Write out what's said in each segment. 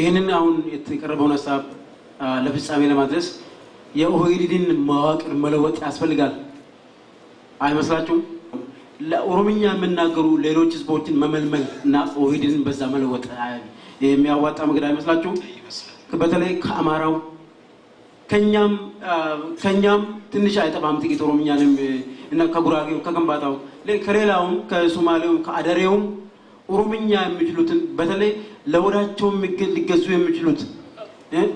ይህንን አሁን የቀረበውን ሀሳብ ለፍጻሜ ለማድረስ የኦህዴድን መዋቅር መለወጥ ያስፈልጋል አይመስላችሁም? ለኦሮምኛ የሚናገሩ ሌሎች ህዝቦችን መመልመል እና ኦህዴድን በዛ መለወጥ የሚያዋጣ መንገድ አይመስላችሁም? በተለይ ከአማራው ከኛም ትንሽ አይጠፋም ጥቂት ኦሮምኛንም እና ከጉራጌው፣ ከከምባታው፣ ከሌላውም፣ ከሶማሌውም፣ ከአደሬውም ኦሮምኛ የሚችሉትን፣ በተለይ ለወዳቸው ሊገዙ የሚችሉት፣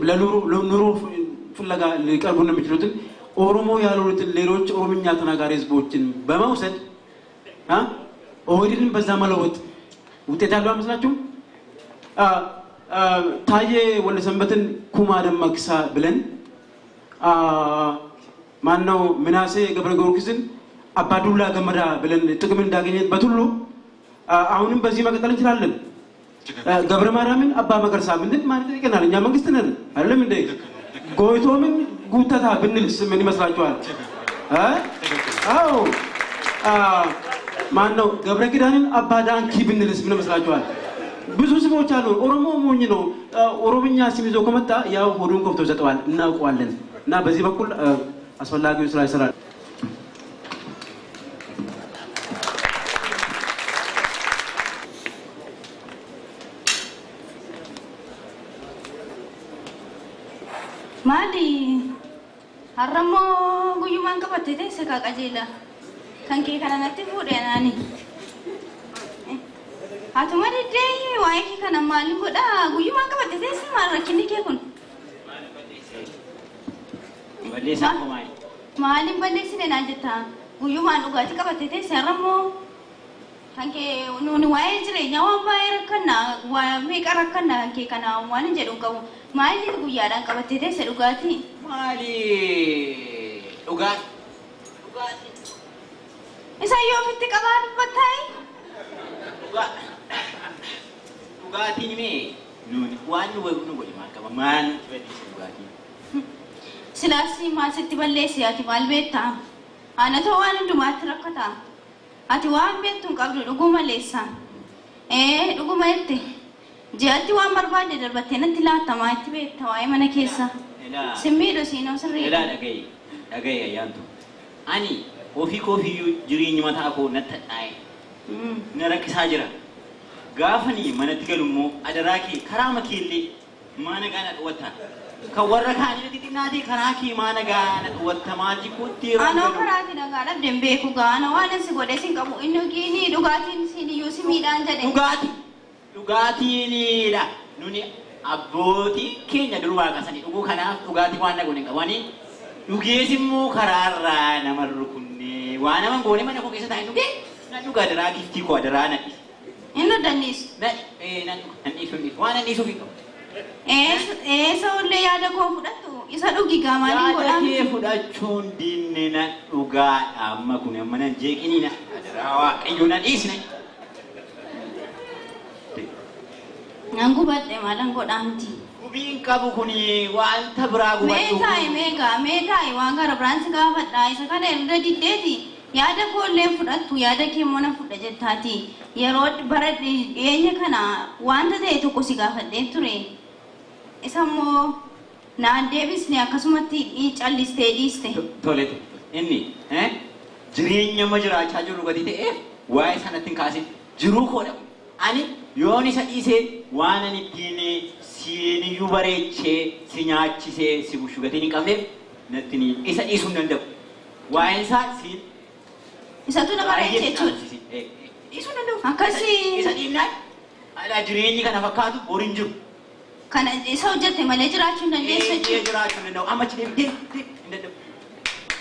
ለኑሮ ፍለጋ ሊቀርቡ የሚችሉትን ኦሮሞ ያልሆኑትን ሌሎች ኦሮምኛ ተናጋሪ ህዝቦችን በመውሰድ ኦህዴድን በዛ መለወጥ ውጤት ያለው አይመስላችሁም? ታዬ ወልደሰንበትን ኩማ ደመቅሳ ብለን፣ ማነው ምናሴ ገብረ ጊዮርጊስን አባዱላ ገመዳ ብለን ጥቅም እንዳገኘበት ሁሉ አሁንም በዚህ መቀጠል እንችላለን። ገብረ ማርያምን አባ መገርሳ ብንል ማለት ይቀናል። እኛ መንግስት ነን አይደለም እንዴ? ጎይቶምን ጉተታ ብንልስ ምን ይመስላችኋል? አዎ፣ ማነው ገብረ ኪዳንን አባ ዳንኪ ብንልስ ምን ይመስላችኋል? ብዙ ስሞች አሉ። ኦሮሞ ሞኝ ነው። ኦሮምኛ ስም ይዞ ከመጣ ያው ሆዱን ከፍቶ ይሰጠዋል፣ እናውቀዋለን። እና በዚህ በኩል አስፈላጊውን ስራ ይሰራል። Maali, har'ammoo guyyumaan qabattee teesse kaa qajeela. Kan kee kana natti fuudhe naani. Hatuma diddee waa'ee kee kana maaliin godhaa, guyyumaan qabattee teesse, maal rakkinni kee kun? Balleessaan koo maali? Maaliin balleessine naan jetta, guyyumaan dhugaatii qabattee teesse har'ammoo. Kan kee nuuni waa'ee jireenyaa waan baay'ee rakkanna, waa meeqa rakkanna, kan kee kana waan hin jedhu hin qabu. Maaliif guyyaadhaan qabattee teesse dhugaatii? Maali dhugaatii? Isa yoo ofitti qabaa dubbattaayi? Dhugaatiin mee nuuni waan nu nu godhe maal qaba? Maal nutti balleesse dhugaatiin? Silaas maal sitti balleesse, ati maal beektaa? Anatoo waan hundumaatti rakkata. Ati waan beektu hin qabdu, dhuguu maleessa. Ee, dhuguma jette. Ji'atti waan barbaadde darbattee natti laattamaa itti beekta waa'ee mana keessa. Elaa. Simmiidhu siinoo sirrii. Elaa, dhaga'i, dhaga'i ayyaantu. Ani ofii koofiyyuu jireenyi mataa koo natti hadhaa'e. Na rakkisaa jira. Gaafani manatti galu immoo adaraa kee karaa makeellee maana gaana dhowwatta. Kan warra kaanii xixinnaatee karaa kee maana gaana dhowwatta, maatii kootti yeroo Anoo galu. karaati nagaa dhabde hin beeku gaana, waan si godhe sin qabu, inni giini dhugaatiin siin iyyuu si miidhaan jedhe. Dhugaatii. Dhugaatiinidha. Nuni abbootii keenya durumaa kaasanii dhuguu, kanaaf dhugaatii waan dhaguun hin qabani. Dhugees immoo karaarraa nama rukunnee waan nama goone mana koo keessa taa'ee dhugee na dhuga, adaraa giftii koo, adaraa na dhiisi. Inni danniisu. Na na dhuga, nan dhiisuu hin dhiisu, waan nan dhiisuuf hin qabu. Eessa illee yaada koo fudhattu, isa dhugi gaa, maaliin Yaada godhaa? kee fudhachuun diinne, na dhugaadha, amma kun amma nan jeeqinii, na adaraa waaqayyo na dhiisne. Nan gubadhe, maalan godhaa miti. Gubiin qabu kuni wanta biraa Mee gubachuu. taa'i, mee gaa, mee taa'i, waan gara biraan si gaafadha, isa kana irra diddeeti. Yaada koo illee fudhattu, yaada kee immoo na fudha jettaati. Yeroo bara dhiyeenya kana wanta ta'e tokko si gaafadheen ture. Isa immoo naan deebisne, akkasumatti callistee dhiiste. Tole, inni jireenya amma jiraachaa jiru gadi ta'eef waa'ee sanatti hin kaasin, jiruu koodha. Ani yoon isa dhiisee waan ani ittiin siiniyyuu bareechee si nyaachisee si bushu gatiin hin qabneef natti ni isa dhiisuu hin danda'u. Waa'een isaa siin Isatu na bareeche jechuudha. Dhiisuu hin danda'u. Akkasii. Isa dhiibnaan alaa jireenyi kana fakkaatu boriin jiru. Kana isa hojjette malee jiraachuu hin dandeessu Eeyyee, jechuudha. jiraachuu hin danda'u. Amma achi deemtee hin danda'u.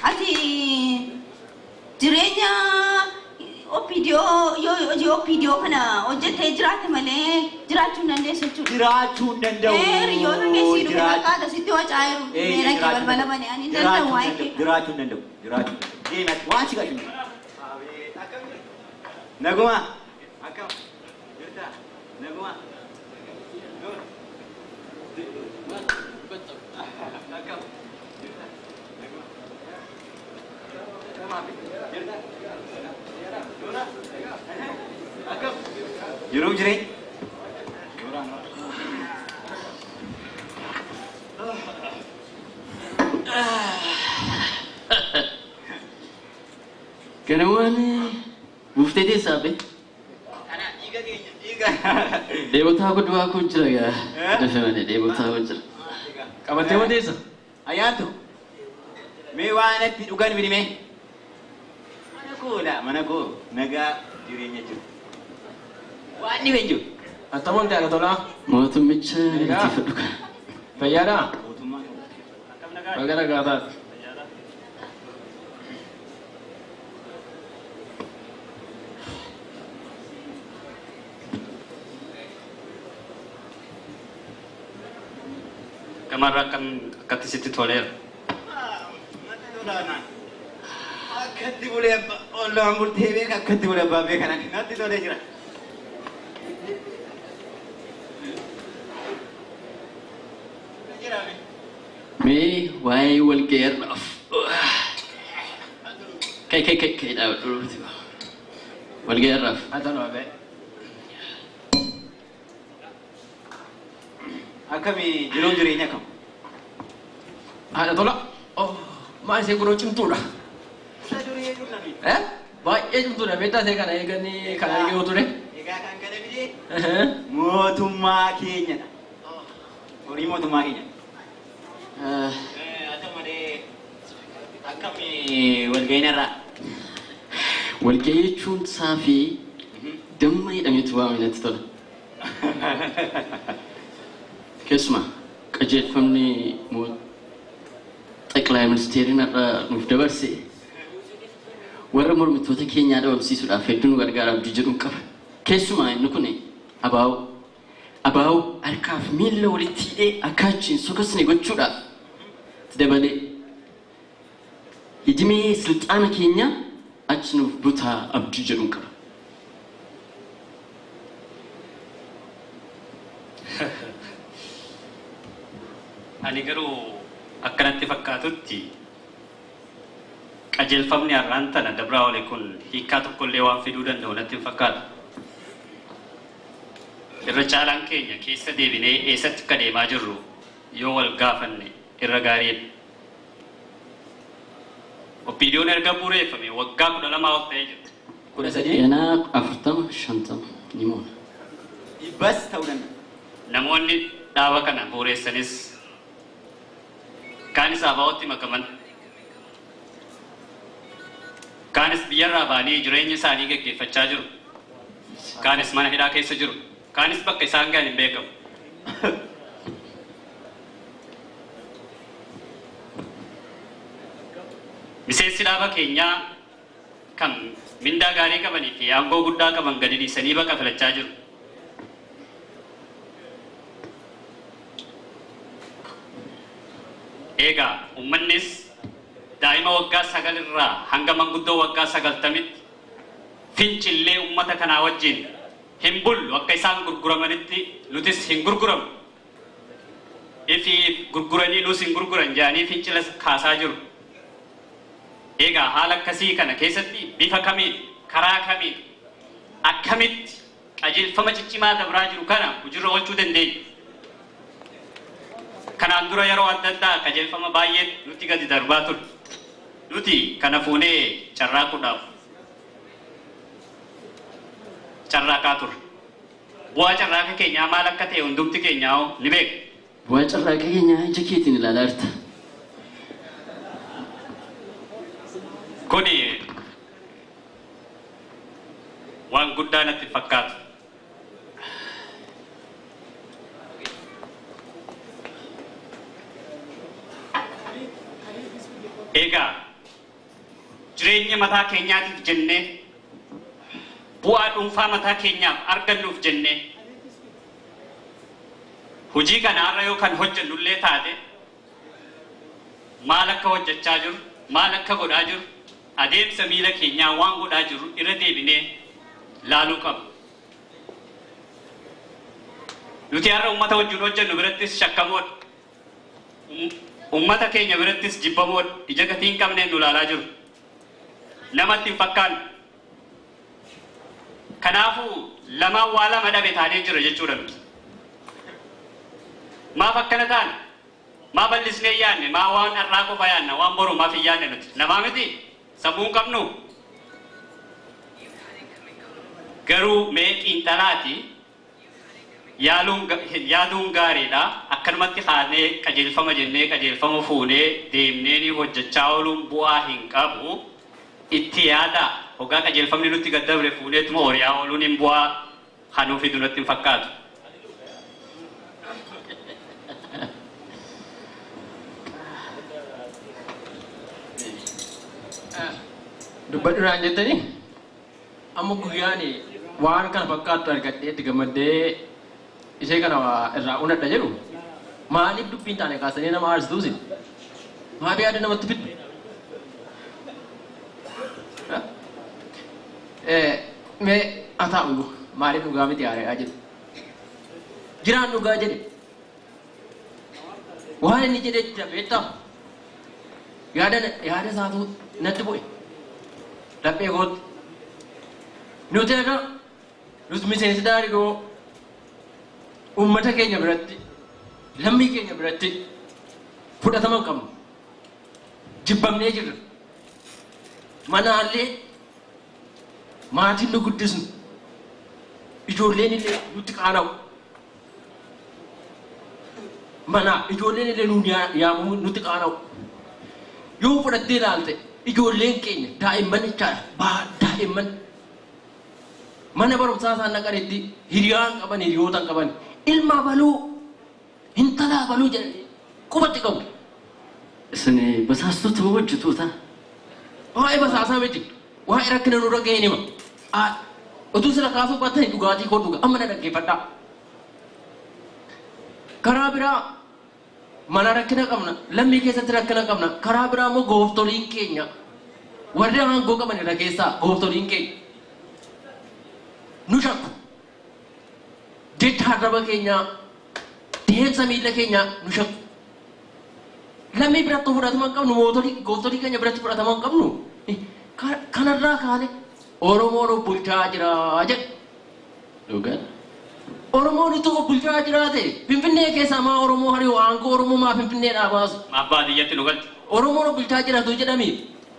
Ati jireenya OPDO yoo hojii OPDO kana hojjettee jiraatte malee jiraachuu hin dandeessu jechuudha. Jiraachuu hin danda'u. Ee, hiriyoota keessii dhufe fakkaata sitti wacaa jiru. Ee, Meera kee jiraachuu balbala banee ani hin jiraachuu danda'u waa'ee hin kee. danda'u. Jiraachuu hin danda'u. Jiraachuu hin danda'u. Deemi waan si qabu. Naguma. Akkam. Jirta. Naguma. Akkam. Jirta. Naguma. Jirta. Akkam. Jiruuf jireenya. Ganamaan buuftee teessaa be. Ana dhiiga keenya dhiiga. Dheebotaa koo du'aa koo jira gaa. Dafe malee dheebotaa koo jira. Qabattee moo teessa? Ayyaantu. Mee waan itti dhugan fidi mee. Mana koo laa mana koo nagaa jireenya jiru. Waan dhibeen jiru. Attam oolte haadha tolaa? Mootummicha galateeffadhu kana. Fayyaadhaa? Mootummaa. Baga nagaa taate. Gamarra akkam akkatti sitti toleera. Akkatti bulee abbaa ollaan bultee beeka akkatti bulee abbaa beeka natti tolee jira. Mee waa'ee walga'ii har'aaf. Kai kai kai kai dhaabadhu. Walga'ii har'aaf. Haa ta'u abee. Akkami jiruun jireenya kam? Haadha tola. Oh, maal ishee kunoo cimtuudha. Eh? Baay'ee cimtuudha. Beektaa ishee kana eeganii kana argee ture. Egaa kan kana fide mootummaa keenyadha. Horii mootummaa keenya. Haa ta'u malee akkami walga'iin irraa? Walga'ii jechuun saafii damma jedhameetu waamame natti tola. Keessumaa qajeelfamni xaqilaa ministeeriin har'a nuuf dabarse warra mormitoota keenyaa dhabamsiisuudhaaf hedduu nu gargaara abdii jedhuun qaba. Keessumaa inni kun abaa'oo abaa'oo harkaaf miilla walitti hidhee akka achiin sokosne gochuudhaaf itti dabalee hidimee silxaana keenya achi nuuf butaa abdii jedhuun qaba. Ani garuu akkanatti fakkaatutti qajeelfamni har'aan tana dabraa oole kun hiikkaa tokkollee waan fiduu danda'u natti hin fakkaatu. Irra caalaan keenya keessa deebinee eessatti akka deemaa jirru yoo wal gaafanne irra gaariidha. Oppiidiyoon erga bu'uureeffame waggaa 12 ol ta'ee jira. 13. Ganaa 40 50 ni moona. Dhibbas ta'uu danda'a. Namoonni dhaaba kana bu'uureessanis kaanis abaa'ootti makaman. Kaanis biyyarraa ba'anii jireenya isaanii gaggeeffachaa jiru. Kaanis mana hidhaa keessa jiru. Kaanis bakka isaan gahan hin beekamu. Miseensi dhaaba keenyaa kan mindaa gaarii qabanii fi aangoo guddaa qaban gadi dhiisanii baqa filachaa jiru. Egaa uummannis daa'ima waggaa 9 irraa hanga manguddoo waggaa 90tti fincillee uummata kanaa wajjin hin bullu akka isaan gurguramanitti nutis hin gurguramu. Ifiif gurguranii nus hin gurguran jedhanii fincila kaasaa jiru. Egaa haala akkasii kana keessatti bifa kamiin karaa kamiin akkamitti qajeelfama ciccimaa dabraa jiru kana hojiirra oolchuu dandeenya. Kanaan dura yeroo adda addaa qajeelfama baay'ee nutti gadi darbaa ture. Nuti kana fuunee carraaquudhaaf carraaqaa turre. Bu'aa carraaqa keenyaa maal akka ta'e hundumti keenyaa ni beekna. Bu'aa carraaqa keenyaa ija keetiin ilaalaa jirta. Kuni waan guddaa natti fakkaatu. Egaa jireenya mataa keenyaatiif jennee bu'aa dhuunfaa mataa keenyaaf argannuuf jennee hojii kana har'a yoo kan hojjennullee taate maal akka hojjechaa jiru maal akka godhaa jiru adeemsa miila keenyaa waan godhaa jiru irra deebinee laaluu qabna. Nuti har'a uummata wajjin hojjennu birattis shakkamoodha. Uummata keenya birattis jibbamoodha. Ija gatii hin qabneen nu ilaalaa jiru. Namatti hin fakkaannu. Kanaafuu lamaan waa lama dhabe taanee jira jechuudha nuti. Maaf akkana taane? Maa bal'isnee yaadne? Maa waan har'aa qofa yaadna? Waan boru maaf hin yaadne nuti? Namaa miti? Sammuu hin qabnu? Garuu mee xiinxalaati yaaduun gaariidha. Akkanumatti kaanee qajeelfama jennee qajeelfama fuunee deemnee ni hojjechaa ooluun bu'aa hin qabu. Itti yaada hoggaa qajeelfamni nutti gad dabre fuuneetuma horiyaa ooluun hin bu'aa kanuu fidu nutti hin fakkaatu. Dubbadhu naan jettanii amma guyyaan waan kana fakkaattu argadhee itti gammaddee ishee kana irraa unadha jedhu maaliif dubbiin taane kaasanii nama aarsituusi? Maaf yaada namatti fiddu? Mee haa taa'u maaliif dhugaa miti aareedhaa jedhu? Jiraan dhugaa jedhe. Waan inni jedhe jira beektaa? Yaada isaatu natti bu'e. Laphee kootti. Nuti akka nuti miseensi Daarigoo uummata keenya biratti lammii keenya biratti fudhatama hin qabnu. Jibbamnee jirra. Manaallee maatiin nu guddisnu ijoolleen illee nutti qaana'u. Mana ijoolleen illee nuun yaamamu nutti qaana'u. Yoo fudhattee ilaalte ijoolleen keenya daa'imman jechaadha. Daa'imman mana barumsaa isaan dhaqanitti hiriyaa hin qaban hiriyoota hin qaban ilma baluu intala baluu jedhanii qubatti qabu. Isin basaastota moo hojjettoota? Waa'ee basaasaa miti. Waa'ee rakkina nurra ga'e nima. Utuu sila kaasuu baatanii dhugaatii koo dhuga amma na dhaggeeffadhaa. Karaa biraa mana rakkina qabna lammii keessatti rakkina qabna karaa biraa immoo gooftoliin keenya warri aangoo qaban irra keessaa gooftoliin keenya nu shakku jecha arraba keenyaa deemsa miila keenyaa nu shakku. Lammii biratti fudhatama hin qabnu gooftolii keenya biratti fudhatama hin qabnu kanarraa kaane Oromoon of bulchaa jira jedhe. Dhugaadha. Oromoon utuu of bulchaa jiraate Finfinnee keessaa maa Oromoo hari'u aangoo Oromoo maa Finfinneedhaa baasu. Maaf baadiyyatti nu galchu. Oromoon of bulchaa jiraatu jedhami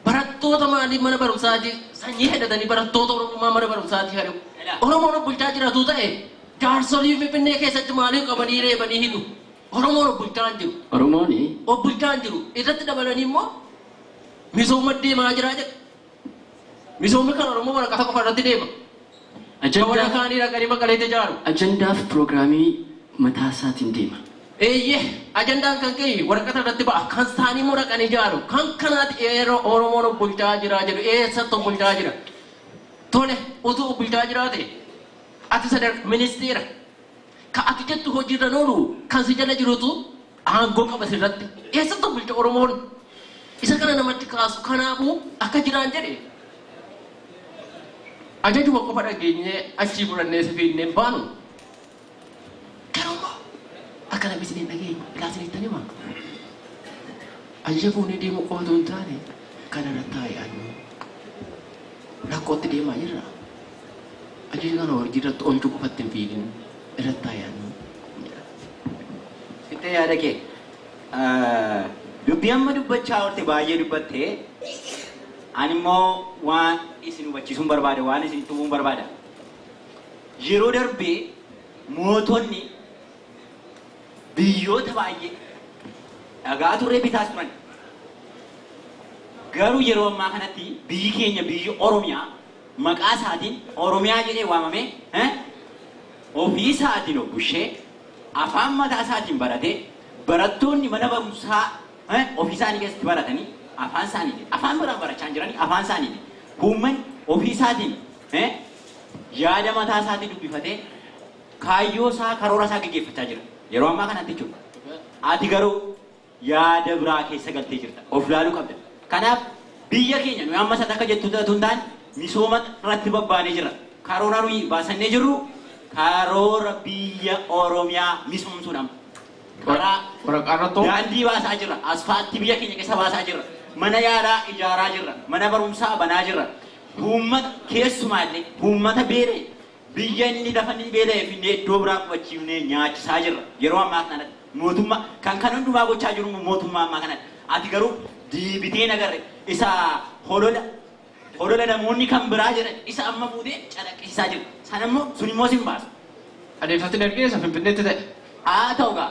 barattoota maaliif mana barumsaati sanyii hidhatanii barattoota Oromoo mana barumsaati hari'u. Oromoon of bulchaa jiraatu ta'e jaarsolii Finfinnee keessatti maaliif qabanii reebanii hidhu. Oromoon of bulchaa hin jiru. Oromoon of bulchaa hin jiru. Irratti dabalanii immoo misooma deemaa jira jedha. Misoomni kan Oromoo waraqaa qofa irratti deema. Warra kaanii dhaqanii Maqaleetti ijaaru. Ajandaaf piroogiraamii mataa isaatiin deema. Eeyyee ajandaan kan ka'e waraqaa irratti ba'a. Kan isaanii immoo dhaqanii ijaaru. Kan kanaati yeroo Oromoon of bulchaa jira jedhu eessatti of bulchaa jira. Tole utuu of bulchaa jiraate ati sadarkaa ministeera ka ati jettu hojiirra oolu kan si jala jirutu aangoo qaba sirratti. Eessatti of bulcha Oromoon? Isa kana namatti kaasu kanaafuu akka jiraan jedhe. Ajajuma qofa dhageenyee achii fudhannee si fiinnee baanu. Garuu akka namni isin hin dhageenye ilaa isinitti hima. Ajaja fuunee deemuu qofa otoo hin taane kana irratti taa'ee rakkootti deemaa jirra. Ajaja kana hojii irratti oolchuu qofatti hin fiigin irratti taa'ee. Fittee yaada kee dubbii amma dubbachaa oolte baay'ee dubbattee ani immoo waan isin hubachiisuun barbaada waan isin tumuun barbaada. Yeroo darbee mootonni biyyoota baay'ee dhagaa turre bitaas turan. Garuu yeroo ammaa kanatti biyyi keenya biyyi Oromiyaa maqaa isaatiin Oromiyaa jedhee waamamee ofii isaatiin of bushee afaan mataa isaatiin baratee barattoonni mana barumsaa ofii isaanii keessatti baratanii afaan isaaniitiin afaan biraan barachaa jiranii afaan isaaniitiin uummanni ofii isaatiin yaada mataa isaatiin dubbifatee kaayyoo isaa karoora isaa gaggeeffachaa jira yeroo ammaa kanatti jechuudha. Ati garuu yaada biraa keessa galtee jirta of laaluu qabda. Kanaaf biyya keenya nuyi amma isaatti akka jettu hin taane misooma irratti babbaanee jirra. Karoora nuyi baasannee jirru karoora biyya Oromiyaa misoomsuudhaan karaa daandii baasaa jirra. Asfaaltii biyya keenya keessa baasaa jirra. Mana yaalaa ijaaraa jirra. Mana barumsaa banaa jirra. Uummata keessumaallee uummata beela'e biyya inni lafa inni beela'e finnee iddoo biraa qubachiifnee nyaachisaa jirra. Yeroo ammaa kanatti mootummaa kan kan hundumaa gochaa jiru mootummaa ammaa kanatti. Ati garuu deebitee nagarre isa holola Olola namoonni kan biraa jedhan isa amma fuutee calaqqisiisaa jiru. Sana immoo sun immoo sin baasu. Adeemsatti dargee isa Finfinneetti ta'e. Haa ta'u gaa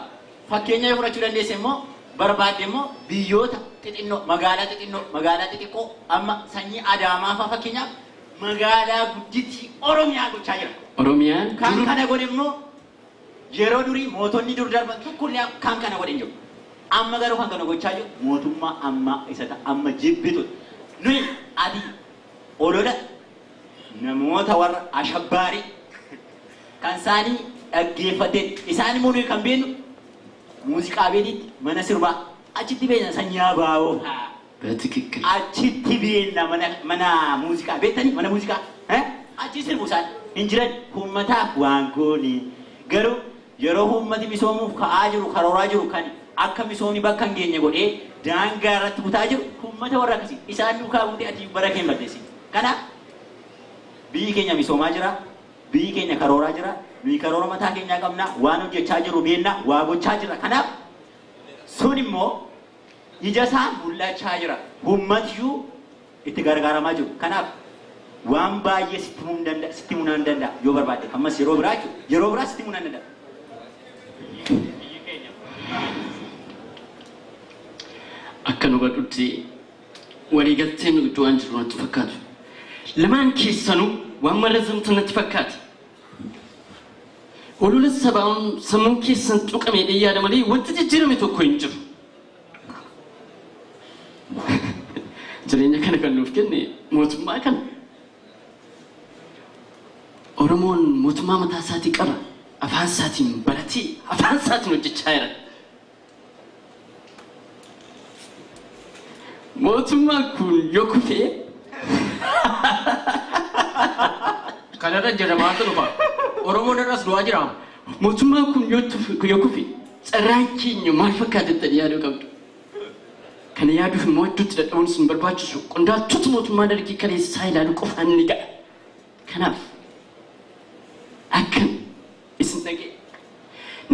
fakkeenya yoo fudhachuu dandeesse immoo barbaadde immoo biyyoota xixinnoo magaalaa xixinnoo magaalaa xixiqqoo amma sanyii Adaamaa fa'aa fakkeenyaaf magaalaa guddittii Oromiyaa gochaa jira. Oromiyaan Kan kana godhe immoo yeroo durii mootonni dur darban tokkollee kan kana godhe hin jiru. Amma garuu kan kana gochaa jiru mootummaa ammaa isa ta'a amma jibbitu. Nuyi ati olola namoota warra ashabbaarii kan isaanii dhaggeeffatee isaan immoo nuyi kan beeknu muuziqaa beetitti mana sirbaa achitti beekna sanyii abaaboo fa'aa. በትክክል Achitti beekna mana muuziqaa beektanii mana muuziqaa achi sirbu isaan hin jiran uummataaf waan goone garuu yeroo uummati misoomuuf ka'aa jiru karooraa jiru kan akka misoomni bakka hin geenye godhee daangaa irratti kutaa jiru uummata warra akkasii isaan duukaa buutee ati bara kee hin balleessin. Kanaaf biyyi keenya misoomaa jira, biyyi keenya karooraa jira, nuyi karoora mataa keenyaa qabna, waan hojjechaa jiru beekna, waa gochaa jira. Kanaaf sun immoo ija isaa mul'achaa jira. Uummatiyyuu itti gargaaramaa jiru. Kanaaf waan baay'ee sitti himuu danda'a, sitti himuu nan danda'a yoo barbaadde. Ammas yeroo biraa jechuudha. Yeroo biraa sitti himuu nan danda'a. Akka nu godhutti waliigalteen nu gidduu waan jiru natti fakkaatu. Lamaan keessanuu waan marrazamtan natti fakkaata. Olola sabaan sammuun keessan tuqamee yaada malee wanti jijjiirame tokko hin jiru. Jireenya kana kan nuuf kenne mootummaa kana. Oromoon mootummaa mataa isaatii qaba. Afaan isaatiin baratee afaan isaatiin hojjechaa jira. Mootummaan kun yoo kufee Kanarra jira maaltu dhufa? Oromoon irras du'aa jira. Mootummaan kun yoo kufe carraan keenya maal fakkaata jettanii yaaduu qabdu. Kana yaaduuf immoo hedduutti dadhabuun isin barbaachisu qondaaltota mootummaa dargii kaleessaa ilaaluu qofaan ni ga'a. Kanaaf akka isin dhaga'e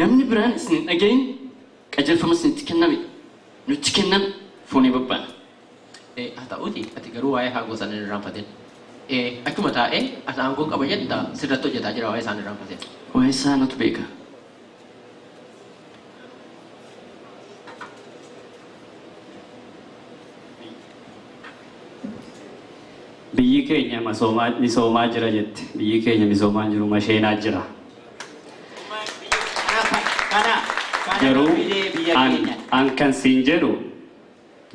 namni biraan isin hin dhaga'in qajeelfama isinitti kenname nutti kenname fuunee babbaana. Haa ta'uuti ati garuu waa'ee haagoo sana hin irraanfatin. Achuma taa'ee ati aangoo qaba jetta sirratti hojjetaa jira waa'ee isaan irraanfatin. Waa'ee isaa natu beeka. Biyyi keenya misoomaa jira jetti. Biyyi keenya misoomaa jiru masheenaa jira. Garuu an kan siin jedhu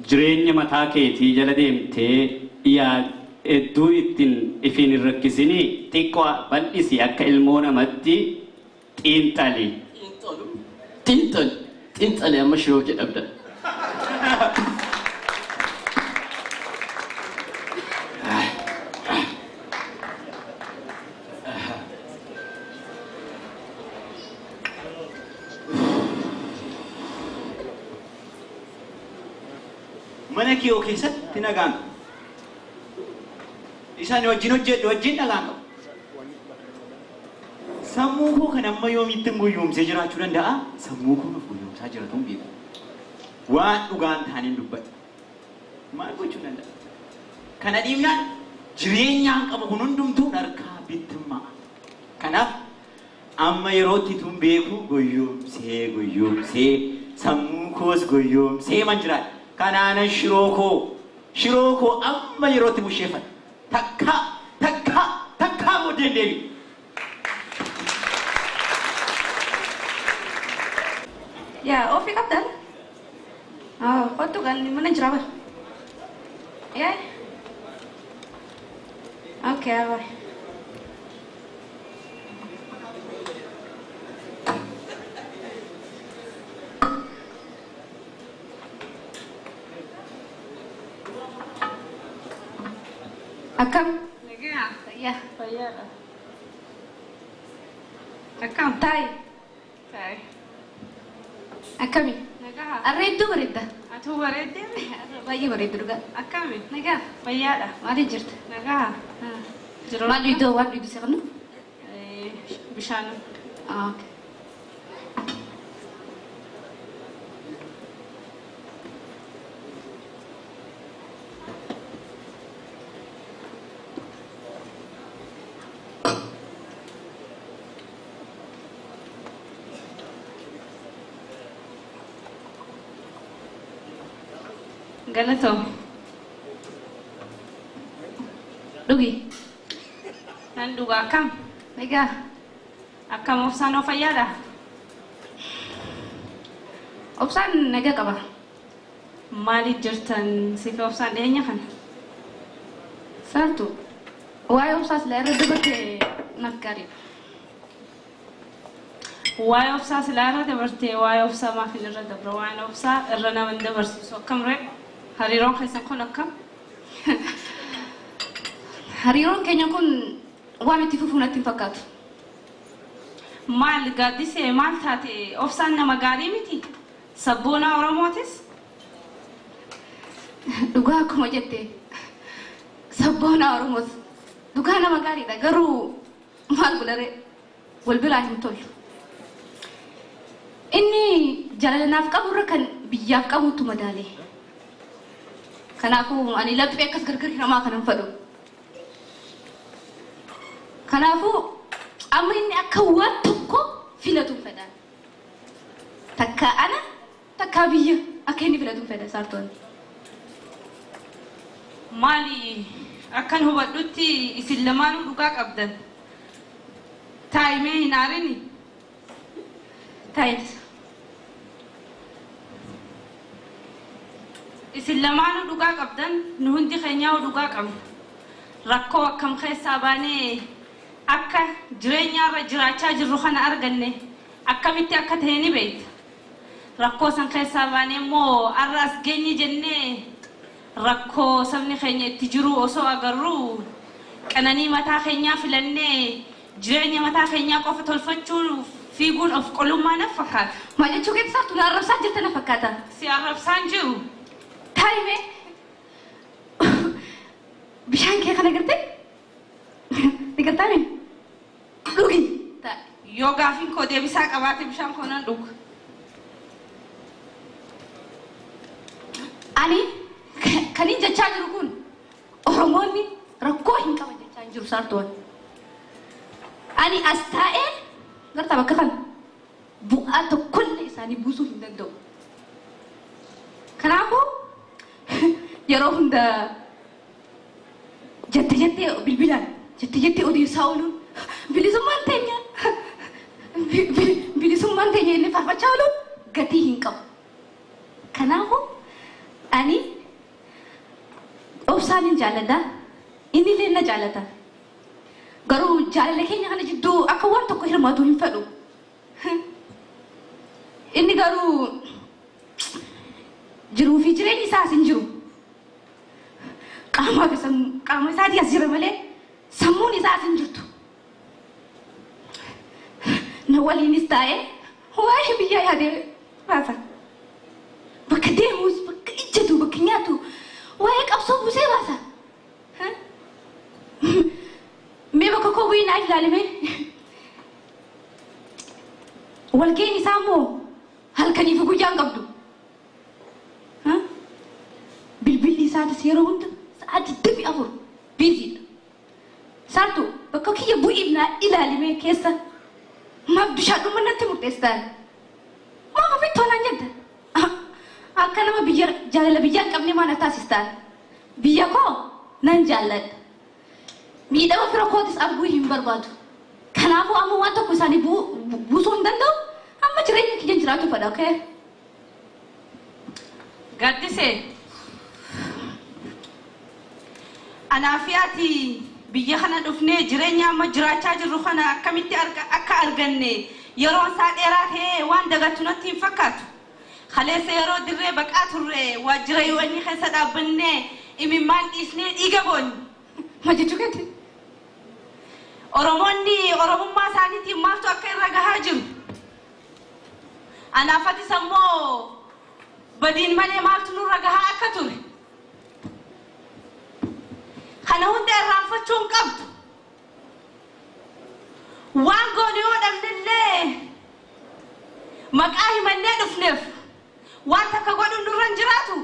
jireenya mataa keetii jala deemtee hedduu ittiin ifiin hin rakkisinii xiqqoo bal'isi akka ilmoo namatti xiinxali. Xiinxali xiinxali amma shiroo kee dhabda. Mana kiyoo keessatti nagaan qabu. Isaan wajjin hojjedhu wajjin nagaan qabu. Sammuu koo kan amma yoomiitti guyyoomsee jiraachuu danda'a? Sammuu koo nuuf guyyoomsaa jira ta'uun beeku. Waan dhugaan taaneen dubbata. Maal gochuu danda'a? Kana dhiibnaan jireenyaan qabu kun hundumtuu harkaa bittimmaa. Kanaaf amma yerootti tun beeku guyyoomsee guyyoomsee sammuu koos guyyoomsee man jiraadha. Kanaanan shiroo koo amma yerootti busheeffadha. Takka takka takka booddee hin deebi'u. Yaa ofii qabdaa? Kottu kan mana jira bara. Yaa? Okay, bye. Akkam? Nagaa. Fayyaa. Fayyaadha. Akkam? Taayi. Taayi. Akkami? Nagaa. Harree hedduu bareedda. Atuu bareeddee? Baay'ee bareeddu dhugaa. Akkami? Nagaa. Fayyaadha. Maaliin jirta? Nagaa. Maal iddoo waan dhugdu si qabnu? Bishaan. Okay. Galatoo. Dhugi. Nan dhugaa akkam? Egaa. Akkam obsaan of fayyaadha? Obsaan nagaa qaba. Maaliif jirtan siif obsaan dhiyeenya kana? Saartuu waa'ee obsaa silaa irra dabarte naaf gaariidha. Waa'ee obsaa silaa irra dabarte waa'ee obsaa maaf hin irra dabra? Waa'een obsaa irra nama hin dabarsiisu akkam ree? Hariiroon keessan kun akkam? Hariiroon keenya kun waan itti fufuu natti hin fakkaatu. Maal gaaddisee maal taate obsaan nama gaarii miti? Sabboonaa Oromootis? Dhugaa akkuma jette sabboonaa Oromoos dhugaa nama gaariidha garuu maal godharee wal biraa hin tollu. Inni jaalala naaf qaburra kan biyyaaf qabutu madaale. Kanaafuu ani laphee akkas gargar hiramaa kanan fedhu. Kanaafuu amma inni akka waan tokko filatu hin fedhan. Takka ana takka biyya akka inni filatu hin fedha saartoonni. Maali akkan hubadhutti isin lamaanuu dhugaa qabdan. Taa'imee hin aarini. Taa'imsa. Isin lamaanuu dhugaa qabdan nu hundi keenyaa dhugaa qabna. Rakkoo akkam keessaa baanee akka jireenyaarra jiraachaa jirru kana arganne akkamitti akka ta'e ni beekta. Rakkoo san keessaa baanee immoo har'a as geenye jennee rakkoo sabni keenya itti jiru osoo agarru qananii mataa keenyaa filannee jireenya mataa keenyaa qofa tolfachuuf fiiguun of qolummaa na fakkaata. Maal jechuu keetti saartuu na arrabsaa jirta na fakkaata. Si arrabsaan jiru. Taa'imee bishaan kee kana gartee? Ni gartaa mee? Dhugi. Yoo gaafiin koo deebisaa qabaate bishaan koo nan dhuga. Ani kanin jechaa jiru kun Oromoonni rakkoo hin qaban jechaa hin jiru saartuwan. Ani as taa'ee gartaa bakka kana bu'aa tokkollee isaanii buusuu hin danda'u. Kanaafuu yeroo hunda jette jettee bilbilaan jette jettee odeessaa ooluun bilisummaan teenya bilisummaan teenya inni faarfachaa ooluun gatii hin qabu. Kanaafuu ani obsaan hin jaalladha. Inni illee na jaallata. Garuu jaalala keenya kana jidduu akka waan tokko hirmaatu hin fedhu. Inni garuu jiruu fi jireenyi isaas hin jiru. Qaamaa fi qaama isaatii as jira malee sammuun isaas hin jirtu. Na waliinis taa'ee waa'ee biyyaa yaadee baasa. Bakka deemus, bakka ijjatu, bakka nyaatu waa'ee qabsoo buusee baasa. Mee bakka koo bu'ii naaf ilaalime. Walga'in isaa immoo halkanii fi guyyaa hin qabdu. Bilbilli isaatis yeroo hunda sa'a 24 biiziidha. Saartuu bakka kiyya bu'iif naa ilaalime keessa maaf bishaan dhuma natti murteessitan. Maaf ofitti tolaan jetta. Akka nama biyya jaalala biyyaa hin qabne maal na taasistan. Biyya koo nan jaalladha. Miidhama fira kootis arguu hin barbaadu. Kanaafuu amma waan tokko isaanii buusuu hin danda'u. Amma jireenya kiyyan jiraachuu fedha, okay? Gaddisee. Anaa fi ati biyya kana dhufnee jireenya amma jiraachaa jirru kana akkamitti akka arganne yeroon isaa dheeraa ta'ee waan dagattu natti hin fakkaatu. Kaleessa yeroo dirree baqaa turre waajjira UN keessa dhaabbannee imimmaan dhiisnee dhiiga boonye. Maal jechuu keeti? Oromoonni Oromummaa isaaniitiin maaltu akka irra gahaa jiru? Anaaf atis ammoo badiin malee maaltu nurra gahaa akka ture? Kana hunda irraanfachuu hin qabdu. Waan goone yoo dhabnellee maqaa himannee dhufneef waan takka godhuun nurra hin jiraatu.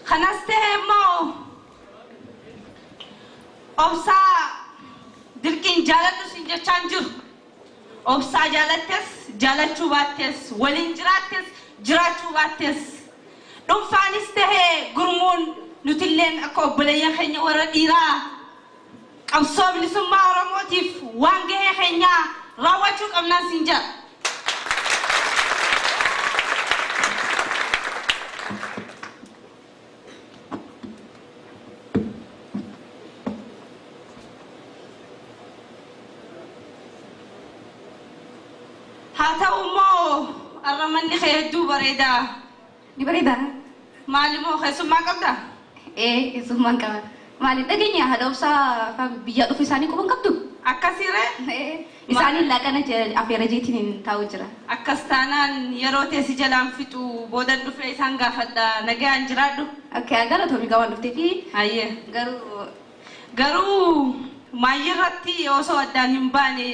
Kanas ta'e immoo obsaa dirqiin jaaladhu siin jechaa hin jiru. Obsaa jaalattes jaalachuu baattes waliin jiraattes jiraachuu baattes dhuunfaanis tahee gurmuun nutilleen akka obboleeyyan keenya warra dhiiraa qabsoo bilisummaa Oromootiif waan gahee keenyaa raawwachuu qabnaan siin jedha. Haa ta'u immoo har'a manni kee hedduu bareedaa. Ni bareedaa? Maali immoo keessummaa qabdaa? Ee, keessummaan qaba. Maali dhageenya haadha obsaa biyyaa dhufu isaanii quban qabdu? Akkasiree? Isaaniin laaqana afeera jeetiin taa'u jira. Akkas taanaan yeroo teessi jalaan fixu boodan dhufee isaan gaafadha nagaan jiraadhu. Okay, galatoomi waan dhuftee fi. Hayyee. Garuu. Garuu maayyirratti osoo addaan hin baane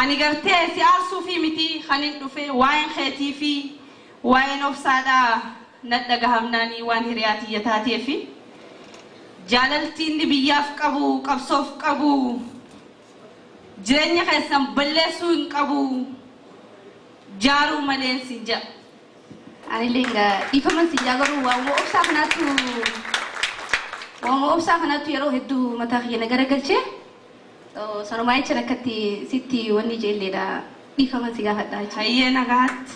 ani gartee si aarsuu fi miti kan hin dhufe waa'een keetii fi waa'een obsaadhaa na dhagahamnaanii waan hiriyaa tiyya taatee fi jaalalti inni biyyaaf qabu qabsoof qabu jireenya keessan balleessuu hin qabu jaaruu maleen siin jedha. Anillee egaa dhiifaman siin jaa garuu waanuma obsaa kanaatu yeroo hedduu mataa kiyya na garagalchee sanumaa jecha akkatti sitti wanni ijeelleedha dhiifaman si gaafadha jechuudha. Hayyee nagaatti.